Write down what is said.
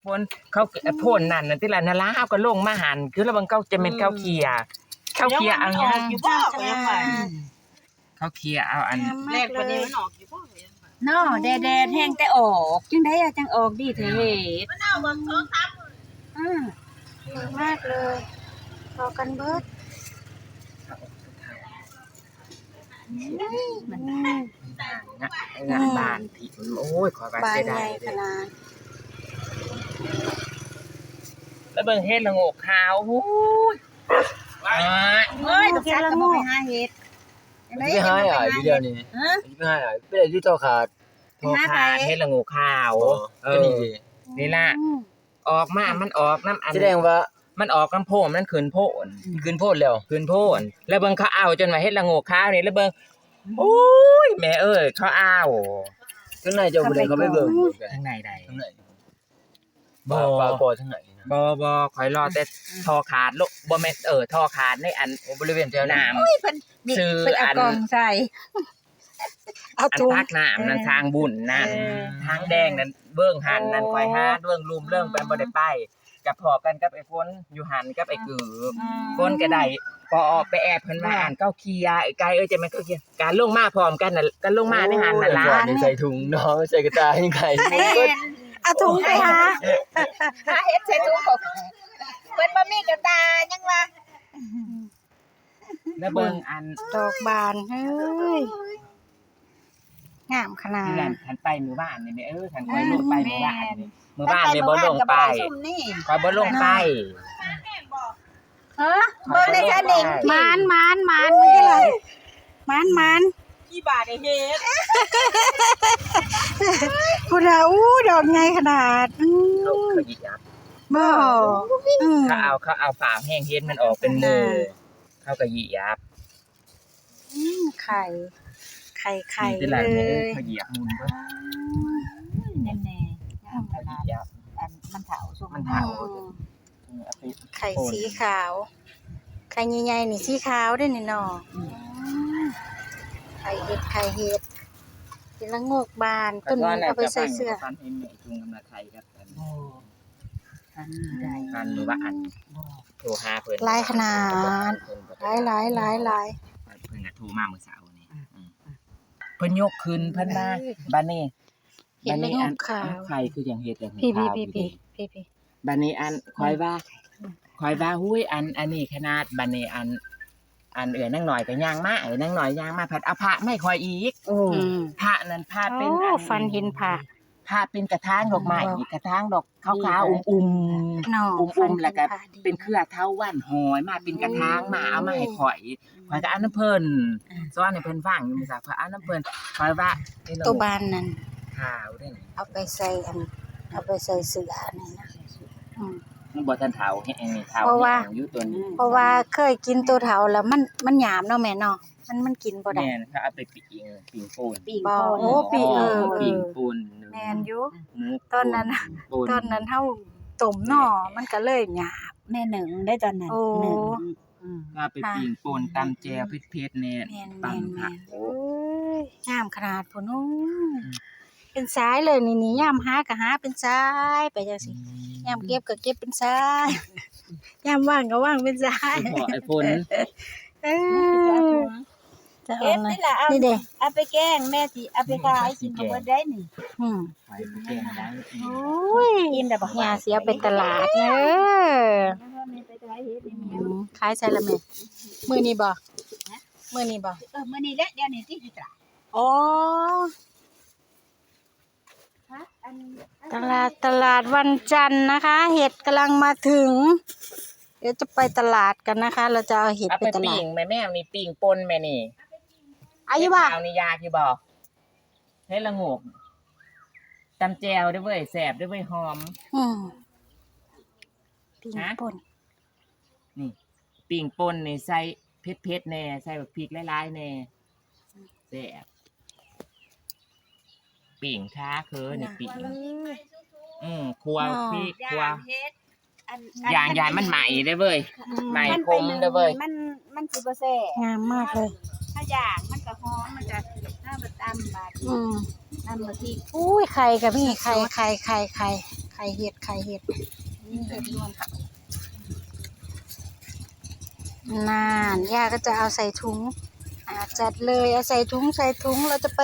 ຄົນເຂົາ ໂພນນັ້ນນະຕິລະ ນັ້ນລະ ເຮົາກໍລົງມາຫັ້ນ ຄືລະເບິ່ງເຂົາຈະແມ່ນເຂົາເຄ່ຍ ເຂົາເຄ່ຍເອົາຫຍັງ ເຂົາເຄ່ຍເອົາອັນ ແລກປານນີ້ມັນອອກຢູ່ບໍ່ ເນາະ ແດດໆ ແຮງແຕ່ອອກ ຈັ່ງໃດຈັ່ງອອກດີແທ້ເຫດ ມັນເອົາບັກສອງສາມມື້ ອື ເກັ່ງມາກເລີຍ ເຂົ້າກັນເບິດ ມັນງາມ ງາມບ້ານທີ່ ໂອ້ຍ ຂ້ອຍວ່າເສຍດາຍເດ້ ແລ້ວເບິ່ງເຫັດລະໂງກຂາວ ໂອ້ຍ ໂອ້ຍ ເຫັດລະໂງກ ໄປຫາເຫັດ ຊິໄປຫາອ້າຍຢູ່ດຽວນີ້ ຮະ ຊິໄປຫາອ້າຍ ໄປໄດ້ຢູ່ທໍ່ຂາດ ທໍ່ຂາດ ເຫັດລະໂງກຂາວ ເອີ ນີ້ເດ້ ນີ້ລະ ອອກມາ ມັນອອກນຳອັນ ສະແດງວ່າ ມັນອອກນຳໂພນ ມັນຂຶ້ນໂພນ ຂຶ້ນໂພນແລ້ວ ຂຶ້ນໂພນ ແລ້ວເບິ່ງເຂົາເອົາຈົນວ່າເຫັດລະໂງກຂາວນີ້ ແລ້ວເບິ່ງ ໂອ້ຍ ແມ່ເອີຍ ເຂົາເອົາ ທາງໃນເຈົ້າບໍ່ໄດ້ເຂົ້າໄປເບິ່ງ ທາງໃນໃດ ທາງໃນ ບໍ່ ປາກ ປາກ ປາກທາງໃນ ບໍ່ ບໍ່ ຂ້ອຍລໍແຕ່ທໍ່ຂາດໂລະ ບໍ່ແມ່ນ ເອີ ທໍ່ຂາດໃນອັນ ໂອ້ ບໍລິເວນແຖວນັ້ນ ນ້ຳ ໂອ້ຍ ເພິ່ນ ຊື້ ເພິ່ນເອົາ ອັນ ກ່ອງໃສ່ ເອົາ ອັນ ຖົງ ຕັກນ້ຳນັ້ນ ເອີ ທາງບຸນນັ້ນ ເອີ ທາງແດງນັ້ນ ເບິ່ງຫັ້ນນັ້ນ ໂອ້ ຂ້ອຍຫາເບິ່ງລຸ່ມເລີງໄປ ອືມ ບໍ່ໄດ້ໄປ ກະພໍ້ກັນກັບໄອ້ຝົນຢູ່ຫັ້ນກັບໄອ້ກື ອືມ ຝົນກະໄດ້ ພໍອອກໄປແອບເພິ່ນວ່າ ວ່າ ອັນເຂົາເຄ່ຍ ໄອ້ໄກ່ເອີຍ ຈະແມ່ນເຂົາເຄ່ຍ ກະລົງມາພ້ອມກັນນັ້ນ ກະລົງມາໃນຫັ້ນນັ້ນລະ ໂອ້ຍ ໃສ່ຖົງເນາະ ໃສ່ກະຕ່າຍໃຫຍ່ ແມ່ນ ເອົາຖົງໄປຫາ ຫາເຫັດໃສ່ຖົງ ເພິ່ນບໍ່ມີກະຕ່າຍ ຍັງວ່າ ແລ້ວເບິ່ງອັນ ດອກບານເອີຍ ງາມຂະໜາດ ນັ້ນ ຄັນໄປມື້ວານນີ້ແມ່ເອີຍ ຄັນຂ້ອຍລົງໄປມື້ວານນີ້ ມື້ວານນີ້ບໍ່ລົງໄປ ຂ້ອຍບໍ່ລົງໄປ ຮະ ເບິ່ງໃນຊະນີ້ ໝານ ໝານ ໝານ ມື້ນີ້ລະ ໝານ ໝານ ທີ່ບາດໄດ້ເຮັດ ພຸ້ນນະ ອູ້ ດອກໃຫຍ່ຂະໜາດ ອື ເຂົາ ເຂົາຢຽບ ບໍ່ ອື ເຂົາເອົາ ເຂົາເອົາຝາແຮງເຫັດມັນອອກເປັນໝູ່ ເຂົາກໍຢຽບ ອືມ ໄຂ່ ໄຂ່ ໄຂ່ເລີຍ ເຂົາຢຽບໝູ່ເບິດ ແນ່ໆ ງາມຂະໜາດ ອັນມັນເຖົ້າ ມັນເຖົ້າ ອືມ ໄຂ່ສີຂາວ ໄຂ່ໃຫຍ່ໆ ນີ້ສີຂາວເດ້ນີ້ເນາະ ອືມ ໄຂ່ເຫັດ ໄຂ່ເຫັດ ເຫັດລະໂງກບານ ຕົ້ນນີ້ເອົາໄປໃສ່ເສື້ອ ອັນນີ້ໄດ້ ອັນນີ້ວ່າອັນ ບໍ່ ໂທຫາເພິ່ນ ຫຼາຍຂະໜາດ ຫຼາຍໆ ຫຼາຍໆ ເພິ່ນກໍໂທມາມື້ເຊົ້ານີ້ ອືມ ເພິ່ນຍົກຂຶ້ນ ເພິ່ນວ່າ ເອີ ບາດນີ້ ເຫັດລະໂງກຂາວ ບາດນີ້ອັນ ໄຂ່ຄືຈັ່ງເຫັດລະໂງກຂາວ ພີ້ໆ ບາດນີ້ອັນ ຂ້ອຍວ່າ ຂ້ອຍວ່າ ຫູຍ ອັນ ອັນນີ້ຂະໜາດ ບາດນີ້ອັນ ອັນເອື້ອຍນາງນ້ອຍກໍຍ່າງມາ ເອື້ອຍນາງນ້ອຍຍ່າງມາ ພັດເອົາພະມາໃຫ້ຂ້ອຍອີກ ໂອ້ ອືມ ພະນັ້ນ ພະເປັນ ໂອ້ ອັນ ຝັນເຫັນພະ ພະເປັນກະຖາງດອກໄມ້ ກະຖາງດອກຂາວໆ ອຸ້ມໆ ເນາະ ອຸ້ມໆ ແລ້ວກະເປັນເຄືອເຖົາວັນຫ້ອຍມາເປັນກະຖາງມາ ເອົາມາໃຫ້ຂ້ອຍ ຂ້ອຍກໍເອົານຳເພິ່ນ ສອນໃຫ້ເພິ່ນຟັງຢູ່ມື້ເຊົ້າ ຂ້ອຍເອົານຳເພິ່ນ ຂ້ອຍວ່າ ໂຕບານນັ້ນ ຂາວເດ້ ເອົາໄປໃສ່ອັນ ເອົາໄປໃສ່ເສື້ອອັນນີ້ນະ ອືມ ມັນບໍ່ທັນເຖົ້າແຮງ ເຖົ້າ ເພາະວ່າ ແຮງຢູ່ຕົວນີ້ ເພາະວ່າເຄີຍກິນໂຕເຖົ້າແລ້ວ ມັນ ມັນຫຍາບເນາະແມ່ເນາະ ມັນ ມັນກິນບໍ່ໄດ້ ແມ່ນ ເຂົາເອົາໄປປີ້ງ ປີ້ງປົ່ນ ປີ້ງ ບໍ່ ປີ້ງ ໂອ້ ປີ້ງ ເອີ ເອີ ປີ້ງປົ່ນ ແມ່ນຢູ່ ໝູ ຕອນນັ້ນ ຕອນນັ້ນເຮົາຕົ້ມເນາະ ມັນກໍເລີຍຫຍາບ ແມ່ໜຶ້ງໄດ້ຕອນນັ້ນ ໂອ້ ໜຶ້ງ ອືມ ວ່າໄປປີ້ງປົ່ນ ຕຳແຈ່ວເຜັດໆ ແນ່ ແມ່ນໆ ໂອ້ຍ ງາມຂະໜາດພຸ້ນ ໂອ້ຍ ອືມ ເປັນສາຍເລີຍນີ້ ນີ້ ຍາມຫາກໍຫາເປັນສາຍໄປຈັ່ງຊີ້ ອືມ ຍາມເກັບກໍເກັບເປັນສາຍ ຍາມວ່າງກໍວ່າງເປັນສາຍ ເພາະໄອ້ຝົນ ເອີ ຈະເອົາ ນີ້ເດ້ ເອົາໄປແກງ ແມ່ຊິເອົາໄປຂາຍ ກິນບໍ່ເບິດໄດ້ນີ້ ອືມ ໄປແກງໄດ້ ໂອ້ຍ ອີ່ມແລ້ວບໍ່ ຍ່າຊິເອົາໄປຕະຫຼາດເດີ ອືມ ຂາຍໃສລະແມ່ ມື້ນີ້ບໍ່ ມື້ນີ້ບໍ່ ເອີ ມື້ນີ້ແຫຼະ ດຽວນີ້ຕິ ອໍ ຕະຫຼາດ ຕະຫຼາດວັນຈັນນະຄະ ເຫັດກຳລັງມາເຖິງ ດຽວຈະໄປຕະຫຼາດກັນນະຄະ ລາວຈະເອົາເຫັດໄປຕະຫຼາດ ເອົາໄປປີ້ງແມ່ ແມ່ນີ້ ປີ້ງປົ່ນແມ່ນີ້ ອາຍຸວ່າ ເຫັດຂາວນີ້ຢາກຢູ່ບໍ່? ເຫັດລະໂງກ ຕຳແຈ່ວເດີ້ເວີຍ ແຊບເດີ້ເວີຍ ຫອມ ອືມ ປີ້ງ ຮະ ປົ່ນ ນີ້ ປີ້ງປົ່ນນີ້ໃສ່ເຜັດໆແດ່ ໃສ່ບັກພິກຫຼາຍໆແດ່ ແຊບ ປີ້ງຄາເຄີນີ້ ປີ້ງ ອືມ ຂົ້ວ ເນາະ ພິກ ຂົ້ວ ຢ່າງເຮັດ ອັນ ຢ່າງ ຢ່າງມັນໄໝ້ເດີ້ເວີຍ ອືມ ໄໝ້ຄົມເດີ້ເວີຍ ມັນ ມັນຊິບໍ່ແຊບ ງາມມາກເລີຍ ຖ້າຢ່າງມັນກໍຫອມ ມັນກໍ ຖ້າມາຕຳບາດ ອືມ ຕຳບັກພິກ ອຸ້ຍ ໄຂ່ກໍມີ ໄຂ່ ໄຂ່ ໄຂ່ ໄຂ່ ໃຜເຮັດ ໃຜເຮັດ ນີ້ເຮັດລວມ. ນັ້ນ ຍ່າກໍຈະເອົາໃສ່ຖົງ ອ່າ ຈັດເລີຍ ເອົາໃສ່ຖົງ ໃສ່ຖົງ ແລ້ວຈະໄປ